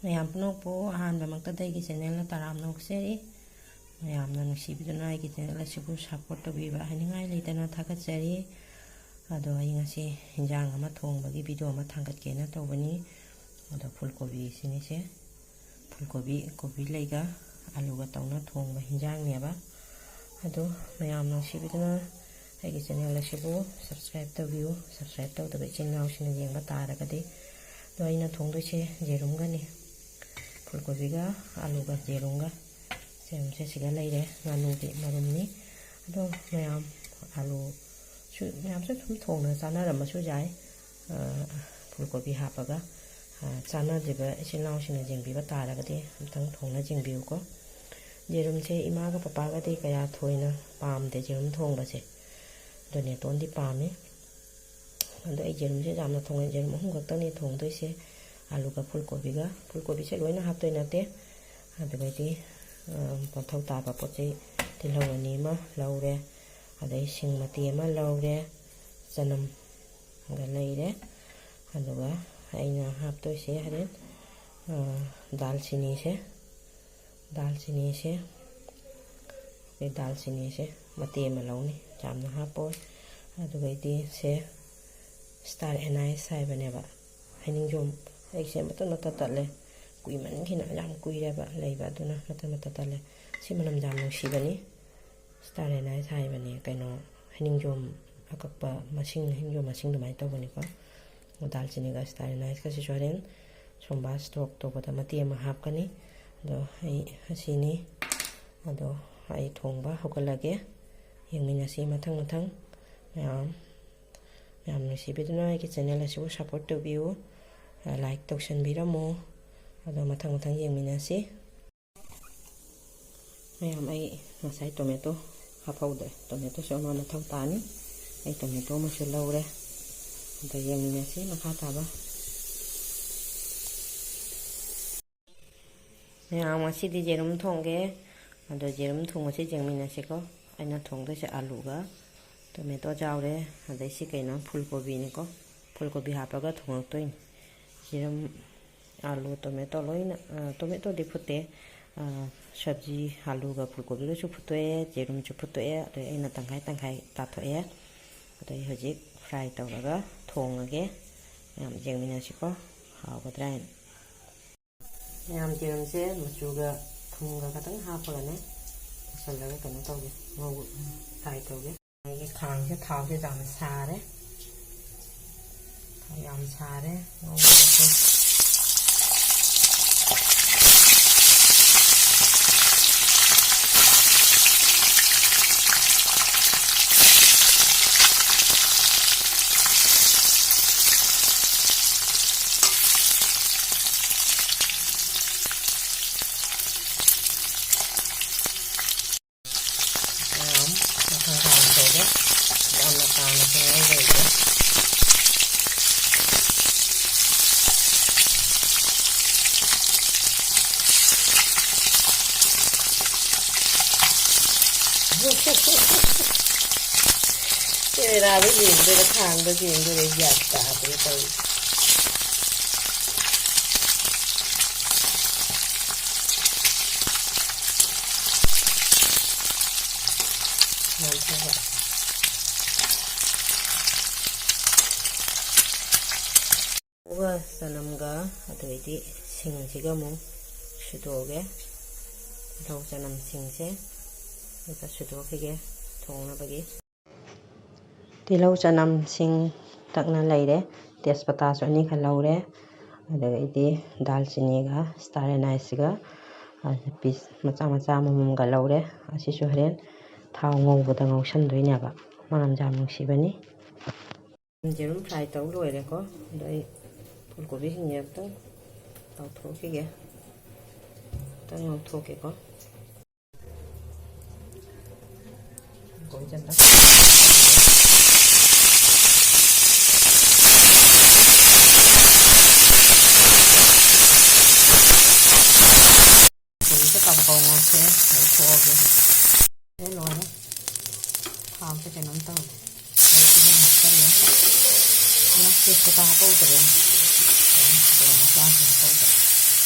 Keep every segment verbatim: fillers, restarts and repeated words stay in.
ꯃꯌꯥꯝ ꯄꯨꯝꯅꯃꯛꯄꯨ ꯑꯍꯥꯟꯕꯃꯛꯇꯗ ꯑꯩꯒꯤ ꯆꯦꯅꯦꯜꯗ ꯇꯔꯥꯝꯅ ꯑꯣꯛꯆꯔꯤ꯫ ꯃꯌꯥꯝꯅ ꯅꯨꯡꯁꯤꯕꯤꯗꯨꯅ ꯑꯩꯒꯤ ꯆꯦꯅꯦꯜ ꯑꯁꯤꯕꯨ ꯁꯞꯄꯣꯔꯠ ꯇꯧꯕꯤꯕ ꯍꯥꯏꯅꯤꯡꯉꯥꯏ ꯂꯩꯇꯅ ꯊꯥꯒꯠꯆꯔꯤ꯫ ꯑꯗꯣ ꯑꯩ ꯉꯁꯤ ꯍꯤꯟꯖꯥꯡ ꯑꯃ ꯊꯣꯡꯕꯒꯤ ꯚꯤꯗꯤꯑꯣ ꯑꯃ ꯊꯥꯡꯒꯠꯀꯦꯅ ꯇꯧꯕꯅꯤ꯫ ꯑꯗꯣ ꯐꯨꯜ ꯀꯣꯕꯤꯁꯤꯅꯤꯁꯦ꯫ ꯐꯨꯜ ꯀꯣꯕꯤ, ꯀꯣꯕꯤ ꯂꯩꯒ ꯑꯂꯨꯒ ꯇꯧꯅ ꯊꯣꯡꯕ ꯍꯤꯟꯖꯥꯡꯅꯦꯕ꯫ ꯑꯗꯣ ꯃꯌꯥꯝ ꯅꯨꯡꯁꯤꯕꯤꯗꯨꯅ ꯑꯩꯒꯤ ꯆꯦꯅꯦꯜ ꯑꯁꯤꯕꯨ ꯁꯕꯁꯀ꯭ꯔꯥꯏꯕ ꯇꯧꯕꯤꯌꯨ꯫ ꯁꯕꯁꯀ꯭ꯔꯥꯏꯕ ꯇꯧꯗꯕ ꯏꯆꯤꯜ ꯏꯅꯥꯎꯁꯤꯡꯅ ꯌꯦꯡꯕ ꯇꯥꯔꯒꯗꯤ꯫ ꯑꯗꯣ ꯑꯩꯅ ꯊꯣꯡꯗꯣꯏꯁꯦ ꯌꯦꯔꯨꯝꯒꯅꯤ꯫ ꯐꯨꯜ ꯀꯣꯕꯤꯒ ꯑꯂꯨꯒ ꯌꯦꯔꯨꯝꯒ꯫ ꯌꯦꯔꯨꯝꯁꯦ ꯁꯤꯒ ꯂꯩꯔꯦ꯫ ꯉꯥꯅꯨꯒꯤ ꯃꯔꯨꯝꯅꯤ꯫ ꯑꯗꯣ ꯃꯌꯥꯝ ꯑꯂꯨꯁꯨ ꯃꯌꯥꯝꯁꯨ ꯑꯗꯨꯝ ꯊꯣꯡꯅ ꯆꯥꯅꯔꯝꯕꯁꯨ ꯌꯥꯏ꯫ ꯑ, ꯐꯨꯜ ꯀꯣꯕꯤ ꯍꯥꯞꯄꯒ, ꯑ, ꯆꯥꯅꯗ꯭ꯔꯤꯕ ꯏꯆꯤꯜ ꯏꯅꯥꯎꯁꯤꯡꯅ ꯌꯦꯡꯕꯤꯕ ꯇꯥꯔꯒꯗꯤ ꯑꯝꯇꯪ ꯊꯣꯡꯅ ꯌꯦꯡꯕꯤꯌꯨꯀꯣ꯫ ꯌꯦꯔꯨꯝꯁꯦ ꯏꯃꯥꯒ ꯄꯄꯥꯒꯗꯤ ꯀꯌꯥ ꯊꯣꯏꯅ ꯄꯥꯝꯗꯦ ꯌꯦꯔꯨꯝ ꯊꯣꯡꯕꯁꯦ꯫ ꯑꯗꯣ ꯅꯦꯇꯣꯟꯗꯤ ꯄꯥꯝꯃꯤ꯫ ꯑꯗꯣ ꯑꯩ ꯌꯦꯔꯨꯝꯁꯦ ꯌꯥꯝꯅ ꯊꯣꯡꯉꯦ꯫ ꯌꯦꯔꯨꯝ ꯑꯍꯨꯝ ꯈꯛꯇꯪꯅꯤ ꯊꯣꯡꯗꯣꯏꯁꯦ꯫ ꯑꯂꯨꯒ ꯐꯨꯜ ꯀꯣꯕꯤꯒ꯫ ꯐꯨꯜ ꯀꯣꯕꯤꯁꯦ ꯂꯣꯏꯅ ꯍꯥꯞꯇꯣꯏ ꯅꯠꯇꯦ꯫ ꯑꯗꯨꯗꯩꯗꯤ, ꯑ, ꯃꯊꯧ ꯇꯥꯕ ꯄꯣꯠ ꯆꯩ ꯇꯤꯜꯍꯧ ꯑꯅꯤ ꯑꯃ ꯂꯧꯔꯦ꯫ ꯑꯗꯩ ꯁꯤꯡ ꯃꯇꯦꯛ ꯑꯃ ꯂꯧꯔꯦ꯫ ꯆꯅꯝꯒ ꯂꯩꯔꯦ꯫ ꯑꯗꯨꯒ ꯑꯩꯅ ꯍꯥꯞꯇꯣꯏꯁꯦ ꯍꯣꯔꯦꯟ, ꯑ, ꯗꯥꯜꯆꯤꯅꯤꯁꯦ꯫ ꯗꯥꯜꯆꯤꯅꯤꯁꯦ, ꯑꯩꯈꯣꯏ ꯗꯥꯜꯆꯤꯅꯤꯁꯦ ꯃꯇꯦꯛ ꯑꯃ ꯂꯧꯅꯤ, ꯌꯥꯝꯅ ꯍꯥꯞꯄꯣꯏ꯫ ꯑꯗꯨꯒꯩꯗꯤ ꯁꯦ ꯁ꯭ꯇꯥꯔ ꯑꯦꯅꯥꯏꯁ ꯍꯥꯏꯕꯅꯦꯕ꯫ ꯍꯩꯅꯤꯡꯖꯣꯝ, ꯑꯩꯁꯦ ꯃꯇꯠ ꯃꯇꯠ ꯇꯠꯂꯦ, ꯀꯨꯏꯃꯟꯈꯤꯅ, ꯌꯥꯝ ꯀꯨꯏꯔꯦꯕ ꯂꯩꯕ, ꯑꯗꯨꯅ ꯃꯇꯠ ꯃꯇꯠ ꯇꯠꯂꯦ꯫ ꯁꯤ ꯃꯅꯝ ꯌꯥꯝ ꯅꯨꯡꯁꯤꯕꯅꯤ, ꯁ꯭ꯇꯥꯔ ꯑꯦꯅꯥꯏꯁ ꯍꯥꯏꯕꯅꯦ꯫ ꯀꯩꯅꯣ, ꯍꯩꯅꯤꯡꯖꯣꯝ ꯑꯀꯛꯄ ꯃꯁꯤꯡ, ꯍꯩꯅꯤꯡꯖꯣꯝ ꯃꯁꯤꯡ ꯑꯗꯨꯃꯥꯏꯅ ꯇꯧꯕꯅꯤꯀꯣ꯫ ꯗꯥꯜꯆꯤꯅꯤꯒ ꯁ꯭ꯇꯥꯔ ꯑꯦꯅꯥꯏꯁꯀꯁꯤꯁꯨ ꯍꯣꯔꯦꯟ ꯁꯣꯝꯕꯥꯁ ꯇꯣꯛ ꯇꯧꯕꯗ ꯃꯇꯦꯛ ꯑꯃ ꯍꯥꯞꯀꯅꯤ꯫ ꯑꯗꯣ ꯑꯩ ꯑꯁꯤꯅꯤ꯫ ꯑꯗꯣ ꯑꯩ ꯊꯣꯡꯕ ꯍꯧꯒꯠꯂꯒꯦ꯫ ꯌꯦꯡꯃꯤꯟꯅꯁꯤ ꯃꯊꯪ ꯃꯊꯪ꯫ ꯃꯌꯥꯝ, ꯃꯌꯥꯝ ꯅꯨꯡꯁꯤꯕꯤꯗꯨꯅ ꯑꯩꯒꯤ ꯆꯦꯅꯦꯜ ꯑꯁꯤꯕꯨ ꯁꯞꯄꯣꯔꯠ ꯇꯧꯕꯤꯌꯨ꯫ ꯂꯥꯏꯛ ꯇꯧꯁꯟꯕꯤꯔꯝꯃꯨ꯫ ꯑꯗꯣ ꯃꯊꯪ ꯃꯊꯪ ꯌꯦꯡꯃꯤꯟꯅꯁꯤ꯫ ꯃꯌꯥꯝ, ꯑꯩ ꯉꯁꯥꯏ ꯇꯣꯃꯦꯇꯣ ꯍꯥꯞꯍꯧꯗ꯭ꯔꯦ꯫ ꯇꯣꯃꯦꯇꯣꯁꯨ ꯑꯃ ꯃꯊꯧ ꯇꯥꯅꯤ꯫ ꯑꯩ ꯇꯣꯃꯦꯇꯣ ꯑꯃꯁꯨ ꯂꯧꯔꯦ꯫ ꯑꯗ ꯌꯦꯡꯃꯤꯟꯅꯁꯤ ꯃꯈꯥ ꯇꯥꯕ꯫ ꯃꯌꯥꯝ, ꯉꯁꯤꯗꯤ ꯌꯦꯔꯨꯝ ꯊꯣꯡꯒꯦ꯫ ꯑꯗꯣ ꯌꯦꯔꯨꯝ ꯊꯣꯡꯕꯁꯤ ꯌꯦꯡꯃꯤꯟꯅꯁꯤꯀꯣ꯫ ꯑꯩꯅ ꯊꯣꯡꯗꯣꯏꯁꯦ ꯑꯂꯨꯒ ꯇꯣꯃꯦꯇꯣ ꯌꯥꯎꯔꯦ꯫ ꯑꯗꯩ ꯁꯤ ꯀꯩꯅꯣ, ꯐꯨꯜ ꯀꯣꯕꯤꯅꯤꯀꯣ꯫ ꯐꯨꯜ ꯀꯣꯕꯤ ꯍꯥꯞꯄꯒ ꯊꯣꯡꯉꯛꯇꯣꯏꯅꯤ꯫ ꯌꯦꯔꯨꯝ ꯑꯥꯂꯨ, ꯇꯣꯃꯦꯇꯣ ꯂꯣꯏꯅ, ꯑ, ꯇꯣꯃꯦꯇꯣꯗꯤ ꯐꯨꯠꯇꯦ꯫ ꯑ, ꯁꯕꯖꯤ, ꯑꯥꯂꯨꯒ ꯐꯨꯜꯀꯣꯕꯤꯒꯁꯨ ꯐꯨꯠꯇꯣꯛꯑꯦ, ꯌꯦꯔꯨꯝꯁꯨ ꯐꯨꯠꯇꯣꯛꯑꯦ, ꯑꯗꯩ ꯑꯩꯅ ꯇꯪꯈꯥꯏ ꯇꯪꯈꯥꯏ ꯇꯥꯊꯣꯛꯑꯦ꯫ ꯑꯗꯩ ꯍꯧꯖꯤꯛ ꯐ꯭ꯔꯥꯏ ꯇꯧꯔꯒ ꯊꯣꯡꯉꯒꯦ꯫ ꯃꯌꯥꯝ ꯌꯦꯡꯃꯤꯟꯅꯁꯤꯀꯣ, ꯍꯥꯎꯒꯗ꯭ꯔꯥ ꯍꯥꯏꯅ꯫ ꯃꯌꯥꯝ ꯌꯦꯔꯨꯝꯁꯦ ꯃꯆꯨꯒ ꯊꯨꯝꯒ ꯈꯛꯇꯪ ꯍꯥꯞꯄꯒꯅꯦ, ꯇꯧꯁꯜꯂꯒ ꯀꯩꯅꯣ ꯇꯧꯒꯦ, ꯉꯧ-, ꯐ꯭ꯔꯥꯏ ꯇꯧꯒꯦ꯫ ꯑꯩꯒꯤ ꯈꯥꯡꯁꯦ ꯊꯥꯎꯁꯦ ꯌꯥꯝ ꯁꯥꯔꯦ꯫ ꯊꯥꯎ ꯌꯥꯝ ꯁꯥꯔꯦ꯫ ꯉꯧꯕꯁꯦ꯫ ꯃꯌꯥꯝ ꯃꯊꯪ ꯊꯥ ꯇꯧꯒꯦ꯫ ꯌꯥꯝꯅ ꯀꯥꯅ ꯊꯣꯡꯉꯧꯗꯣꯏꯁꯦ꯫ ꯀꯦꯃꯦꯔꯥꯗ ꯌꯦꯡꯗꯣꯏꯔꯥ, ꯈꯥꯡꯗ ꯌꯦꯡꯗꯣꯏꯔꯥ, ꯒ꯭ꯌꯥꯟ ꯇꯥꯗ꯭ꯔꯦ ꯇꯧꯔꯤꯁꯦ꯫ ꯌꯥꯝ ꯐꯕ꯫ ꯇꯤꯜꯍꯧꯒ ꯆꯅꯝꯒ ꯑꯗꯩꯗꯤ ꯁꯤꯡꯁꯤꯒ ꯑꯃꯨꯛ ꯁꯨꯗꯣꯛꯑꯒꯦ꯫ ꯇꯤꯜꯍꯧ ꯆꯅꯝ ꯁꯤꯡꯁꯦ ꯑꯗꯨꯒ ꯁꯨꯗꯣꯛꯈꯤꯒꯦ ꯊꯣꯡꯅꯕꯒꯤ꯫ ꯇꯤꯜꯍꯧ ꯆꯅꯝ ꯁꯤꯡ ꯇꯛꯅ ꯂꯩꯔꯦ꯫ ꯇꯦꯖꯄꯇꯥꯁꯨ ꯑꯅꯤꯈꯛ ꯂꯧꯔꯦ꯫ ꯑꯗꯒꯤꯗꯤ ꯗꯥꯜꯆꯤꯅꯤꯒ ꯁ꯭ꯇꯥꯔ ꯑꯦꯅꯥꯏꯁꯁꯤꯒ, ꯑ, ꯄꯤꯁ ꯃꯆꯥ ꯃꯆꯥ ꯑꯃꯃꯝꯒ ꯂꯧꯔꯦ꯫ ꯑꯁꯤꯁꯨ ꯍꯣꯔꯦꯟ ꯊꯥꯎ ꯉꯧꯕꯗ ꯉꯧꯁꯟꯗꯣꯏꯅꯦꯕ꯫ ꯃꯅꯝꯁꯦ ꯌꯥꯝ ꯅꯨꯡꯁꯤꯕꯅꯤ꯫ ꯌꯦꯔꯨꯝ ꯐ꯭ꯔꯥꯏ ꯇꯧ ꯂꯣꯏꯔꯦꯀꯣ꯫ ꯑꯗꯣ ꯑꯩ ꯐꯨꯜ ꯀꯣꯕꯤꯁꯤꯡꯁꯦ ꯑꯝꯇꯪ ꯇꯥꯎꯊꯣꯛꯈꯤꯒꯦ꯫ ꯑꯝꯇꯪ ꯉꯧꯊꯣꯛꯀꯦꯀꯣ꯫ ꯀꯣꯕꯤꯁꯦ ꯑꯝꯇꯪ꯫ ꯀꯣꯕꯤꯁꯦ ꯀꯥꯕꯛ ꯀꯥꯕꯛ ꯉꯧꯊꯣꯛꯑꯦ, ꯉꯧꯊꯣꯛꯑꯒꯦ ꯍꯧꯖꯤꯛ꯫ ꯁꯦ ꯂꯣꯏꯔꯦ꯫ ꯊꯥꯎꯁꯦ ꯀꯩꯅꯣꯝ ꯇꯧꯔꯦ꯫ ꯑꯗꯩ ꯁꯤꯒ ꯍꯥꯞꯆꯜꯂꯦ꯫ ꯑꯗꯣ ꯇꯦꯖꯄꯇꯥ ꯍꯥꯞꯄꯧꯗ꯭ꯔꯦ꯫ ꯑꯗꯩ ꯒꯔꯝ ꯃꯁꯥꯂꯥꯁꯦ ꯍꯥꯞꯄꯧ-,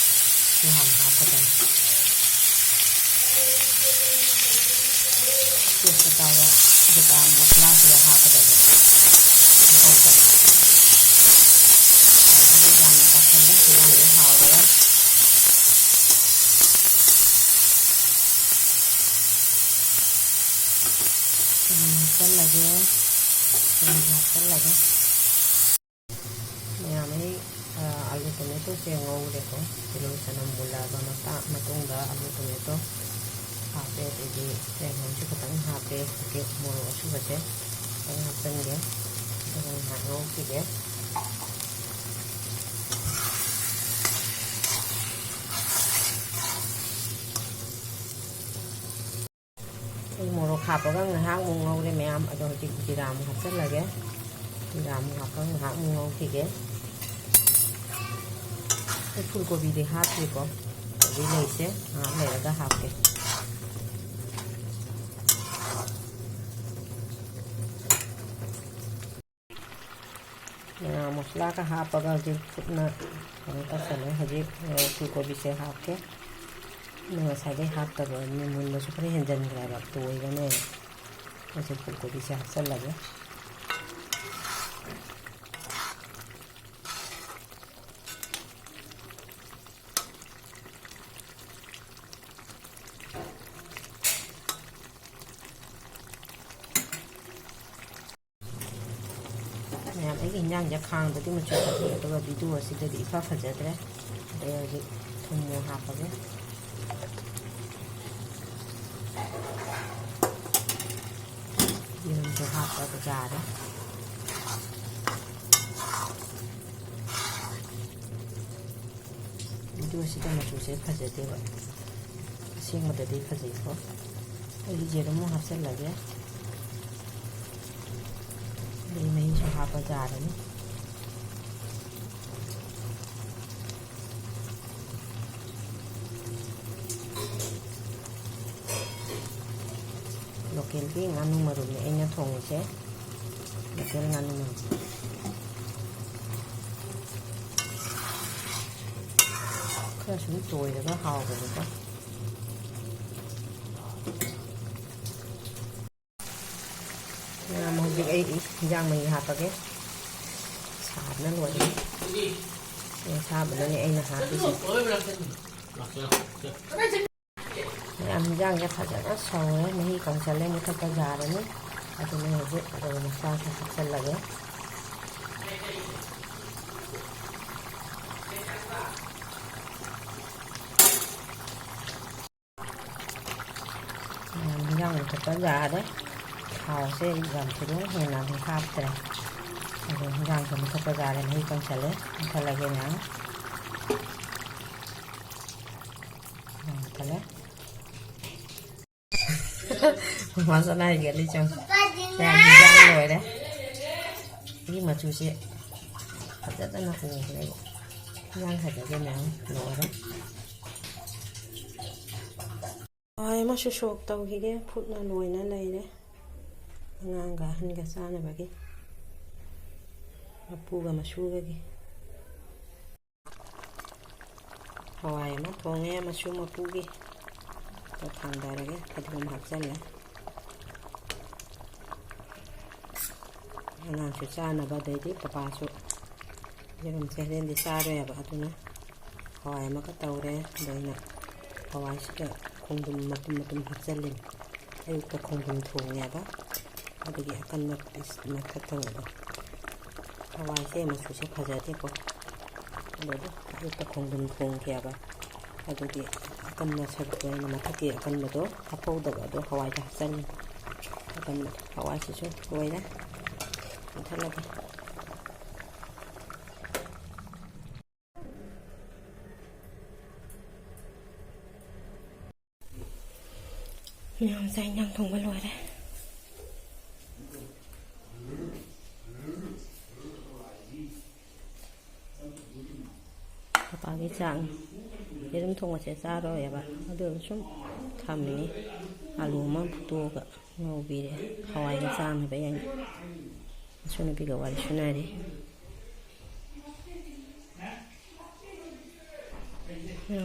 ꯍꯥꯟꯅ ꯍꯥꯞꯀꯗꯕꯅꯤ꯫ ꯇꯦꯖꯄꯇꯥꯒ ꯖꯤꯔꯥ ꯃꯁꯂꯥꯁꯤꯒ ꯍꯥꯞꯀꯗꯕꯅꯤ꯫ ꯑꯗꯨ ꯌꯥꯝꯅ ꯀꯥꯞꯁꯜꯂꯦ, ꯍꯤꯟꯖꯥꯡꯁꯦ ꯍꯥꯎꯔꯔꯣꯏ꯫ ꯊꯨꯝ ꯍꯥꯞꯆꯜꯂꯒꯦ, ꯊꯨꯝꯁꯨ ꯍꯥꯞꯆꯜꯂꯒꯦ꯫ ꯃꯌꯥꯝ ꯑꯩ, ꯑ, ꯑꯂꯨ ꯇꯣꯃꯦꯇꯣꯁꯦ ꯉꯧꯔꯦꯀꯣ꯫ ꯇꯤꯜꯍꯧ ꯆꯅꯝ ꯃꯨꯜꯂꯛꯑꯕ ꯃꯇꯥ-, ꯃꯇꯨꯡꯗ ꯑꯂꯨ ꯇꯣꯃꯦꯇꯣ ꯍꯥꯞꯄꯦ, ꯑꯗꯒꯤ ꯆꯦꯡꯍꯤꯁꯨ ꯈꯤꯇꯪ ꯍꯥꯞꯄꯦ, ꯑꯗꯒꯤ ꯃꯣꯔꯣꯛ ꯑꯁꯨꯕꯁꯦ ꯈꯤꯇꯪ ꯍꯥꯞꯆꯤꯟꯒꯦ꯫ ꯑꯗꯨꯒ ꯉꯥꯏꯍꯥꯛ ꯉꯧꯈꯤꯒꯦ꯫ ꯑꯩ ꯃꯣꯔꯣꯛ ꯍꯥꯞꯄꯒ ꯉꯥꯏꯍꯥꯛ ꯑꯃꯨꯛ ꯉꯧꯔꯦ ꯃꯌꯥꯝ꯫ ꯑꯗꯣ ꯍꯧꯖꯤꯛ ꯖꯤꯔꯥ ꯑꯃꯨꯛ ꯍꯥꯞꯆꯤꯜꯂꯒꯦ꯫ ꯖꯤꯔꯥ ꯑꯃꯨꯛ ꯍꯥꯞꯄꯒ ꯉꯥꯏꯍꯥꯛ ꯑꯃꯨꯛ ꯉꯧꯈꯤꯒꯦ꯫ ꯑꯩ ꯐꯨꯜ ꯀꯣꯕꯤꯗꯤ ꯍꯥꯞꯇ꯭ꯔꯤꯀꯣ꯫ ꯀꯣꯕꯤ ꯂꯩꯁꯦ ꯉꯥꯏꯍꯥꯛ ꯂꯩꯔꯒ ꯍꯥꯞꯀꯦ꯫ ꯑ, ꯃꯁꯂꯥꯒ ꯍꯥꯞꯄꯒ ꯍꯧꯖꯤꯛ ꯀꯨꯞꯅ ꯀꯩꯅꯣ ꯇꯧꯁꯜꯂꯦ꯫ ꯍꯧꯖꯤꯛ, ꯑ, ꯐꯨꯜ ꯀꯣꯕꯤꯁꯦ ꯍꯥꯞꯀꯦ꯫ ꯑꯗꯨ ꯉꯁꯥꯏꯗꯩ ꯍꯥꯞꯇꯕ, ꯃꯨꯟꯕꯁꯨ ꯈꯔ ꯍꯦꯟꯖꯟꯈ꯭ꯔꯦꯕ, ꯇꯣꯏꯕꯅꯦ꯫ ꯍꯧꯖꯤꯛ ꯐꯨꯜ ꯀꯣꯕꯤꯁꯦ ꯍꯥꯞꯆꯜꯂꯒꯦ꯫ ꯃꯌꯥꯝ, ꯑꯩꯒꯤ ꯍꯤꯟꯖꯥꯡꯁꯦ ꯈꯥꯡꯗꯗꯤ ꯃꯆꯨ ꯐꯖꯩ, ꯑꯗꯨꯒ ꯚꯤꯗꯤꯑꯣ ꯑꯁꯤꯗꯗꯤ ꯏꯐ ꯐꯖꯗ꯭ꯔꯦ꯫ ꯑꯗꯩ ꯍꯧꯖꯤꯛ ꯊꯨꯝ ꯃꯣꯔꯣꯛ ꯍꯥꯞꯄꯒꯦ꯫ ꯌꯦꯔꯨꯝꯁꯨ ꯍꯥꯞꯄꯒ ꯌꯥꯔꯦ꯫ ꯚꯤꯗꯤꯑꯣꯁꯤꯗ ꯃꯆꯨꯁꯦ ꯐꯖꯗꯦꯕ, ꯑꯁꯦꯡꯕꯗꯗꯤ ꯐꯖꯩꯀꯣ꯫ ꯑꯩ ꯌꯦꯔꯨꯝ ꯑꯃꯨꯛ ꯍꯥꯞꯆꯜꯂꯒꯦ, ꯑꯗꯩ ꯃꯍꯤꯁꯨ ꯍꯥꯞꯄ ꯌꯥꯔꯅꯤ꯫ ꯂꯣꯀꯦꯜꯒꯤ ꯉꯥꯅꯨ ꯃꯔꯨꯝꯅꯦ ꯑꯩꯅ ꯊꯣꯡꯉꯤꯁꯦ꯫ ꯂꯣꯀꯦꯜ ꯉꯥꯅꯨ ꯃꯔꯨꯝ꯫ ꯈꯔ ꯁꯨꯝ ꯇꯣꯏꯔꯒ ꯍꯥꯎꯕꯅꯤꯀꯣ꯫ ꯃꯌꯥꯝ, ꯍꯧꯖꯤꯛ ꯑꯩ ꯍꯤꯟꯖꯥꯡ ꯃꯍꯤ ꯍꯥꯞꯄꯒꯦ꯫ ꯁꯥꯕꯅ ꯂꯣꯏꯔꯦ꯫ ꯑꯁꯥꯕꯅꯅꯦ ꯑꯩꯅ ꯍꯥꯞꯄꯤꯁꯦ꯫ ꯃꯌꯥꯝ, ꯍꯤꯟꯖꯥꯡꯁꯦ ꯐꯖꯅ ꯁꯧꯔꯦ, ꯃꯍꯤ ꯀꯪꯁꯜꯂꯦ, ꯃꯨꯊꯠꯄ ꯌꯥꯔꯅꯤ꯫ ꯑꯗꯨꯅ ꯍꯧꯖꯤꯛ ꯒꯔꯝ ꯃꯁꯥꯂꯥꯁꯦ ꯍꯥꯞꯆꯜꯂꯒꯦ꯫ ꯃꯌꯥꯝ, ꯍꯤꯟꯖꯥꯡ ꯃꯨꯊꯠꯄ ꯌꯥꯔꯦ꯫ ꯊꯥꯎꯁꯦ ꯌꯥꯝ ꯊꯣꯏꯗꯣꯛꯅ ꯍꯦꯟꯅ ꯑꯗꯨꯝ ꯍꯥꯞꯇ꯭ꯔꯦ꯫ ꯑꯗꯣ ꯍꯤꯟꯖꯥꯡꯁꯦ ꯃꯨꯊꯠꯄ ꯌꯥꯔꯦ, ꯃꯍꯤ ꯀꯪꯁꯜꯂꯦ꯫ ꯃꯨꯊꯠꯂꯒꯦ ꯃꯌꯥꯝ꯫ ꯃꯨꯊꯠꯂꯦ꯫ ꯃꯃꯥ ꯁꯅꯥꯒꯤ ꯒꯥꯔꯤ ꯆꯪ-, ꯃꯌꯥꯝ ꯍꯤꯟꯖꯥꯡ ꯂꯣꯏꯔꯦ꯫ ꯁꯤꯒꯤ ꯃꯆꯨꯁꯦ ꯐꯖꯗꯅ ꯎꯈ꯭ꯔꯦꯕ꯫ ꯍꯤꯟꯖꯥꯡ ꯐꯖꯗꯦ ꯃꯌꯥꯝ ꯂꯣꯏꯔꯦ꯫ ꯍꯋꯥꯏ ꯑꯃꯁꯨ ꯁꯣꯛ ꯇꯧꯈꯤꯒꯦ꯫ ꯐꯨꯠꯅ ꯂꯣꯏꯅ ꯂꯩꯔꯦ꯫ ꯑꯉꯥꯡꯒ ꯑꯍꯟꯒ ꯆꯥꯅꯕꯒꯤ꯫ ꯃꯄꯨꯒ ꯃꯁꯨꯒꯒꯤ꯫ ꯍꯋꯥꯏ ꯑꯃ ꯊꯣꯡꯉꯦ, ꯃꯁꯨ ꯃꯄꯨꯒꯤ꯫ ꯑꯗꯣ ꯊꯥꯡꯗꯔꯒꯦ, ꯐꯗꯤꯒꯣꯝ ꯍꯥꯞꯆꯜꯂꯦ꯫ ꯑꯉꯥꯡꯁꯨ ꯆꯥꯅꯕ, ꯑꯗꯩꯗꯤ ꯄꯄꯥꯁꯨ ꯌꯦꯔꯨꯝꯁꯦ ꯍꯣꯔꯦꯟꯗꯤ ꯆꯥꯔꯣꯏꯕ, ꯑꯗꯨꯅ ꯍꯋꯥꯏ ꯑꯃꯒ ꯇꯧꯔꯦ꯫ ꯑꯗ ꯑꯩꯅ ꯍꯋꯥꯏꯁꯤꯗ ꯈꯣꯡꯗ꯭ꯔꯨꯝ ꯃꯇꯨꯝ ꯃꯇꯨꯝ ꯍꯥꯞꯆꯜꯂꯤꯅꯤ꯫ ꯑꯌꯨꯛꯇ ꯈꯣꯡꯗ꯭ꯔꯨꯝ ꯊꯣꯡꯉꯦꯕ, ꯑꯗꯨꯒꯤ ꯑꯀꯟꯕ ꯄꯤꯁ ꯃꯊꯛ ꯊꯪꯕꯗꯣ꯫ ꯍꯋꯥꯏꯁꯦ ꯃꯆꯨꯁꯦ ꯐꯖꯗꯦꯀꯣ꯫ ꯑꯗꯨꯗꯤ ꯑꯌꯨꯛꯇ ꯈꯣꯡꯗ꯭ꯔꯨꯝ ꯊꯣꯡꯈꯤꯑꯕ, ꯑꯗꯨꯒꯤ ꯑꯀꯟꯕ ꯁꯔꯨꯛꯇꯣ ꯑꯩꯅ ꯃꯊꯛꯀꯤ ꯑꯀꯟꯕꯗꯣ ꯍꯥꯞꯍꯧꯗꯕ, ꯑꯗꯣ ꯍꯋꯥꯏꯗ ꯍꯥꯞꯆꯜꯂꯤ꯫ ꯑꯀꯟꯕ ꯍꯋꯥꯏꯁꯤꯁꯨ ꯂꯣꯏꯔꯦ꯫ ꯃꯨꯊꯠꯂꯒꯦ꯫ ꯃꯌꯥꯝ ꯆꯥꯛ ꯏꯟꯖꯥꯡ ꯊꯣꯡꯕ ꯂꯣꯏꯔꯦ꯫ ꯄꯄꯥꯒꯤ ꯆꯥꯛꯅꯤ꯫ ꯌꯦꯔꯨꯝ ꯊꯣꯡꯕꯁꯦ ꯆꯥꯔꯣꯏꯕ, ꯑꯗꯨ ꯁꯨꯝ ꯊꯝꯃꯤꯅꯤ꯫ ꯑꯂꯨ ꯑꯃ ꯐꯨꯠꯇꯣꯛꯑꯒ ꯉꯧꯕꯤꯔꯦ꯫ ꯍꯋꯥꯏꯒ ꯆꯥꯅꯕ ꯌꯥꯏꯅ꯫ ꯃꯁꯨ ꯅꯨꯄꯤꯒ ꯋꯥꯔꯤ ꯁꯨꯅꯔꯤ꯫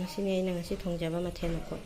ꯃꯁꯤꯅꯤ ꯑꯩꯅ ꯉꯁꯤ ꯊꯣꯡꯖꯕ ꯃꯊꯦꯜ ꯂꯨꯀꯣꯏ꯫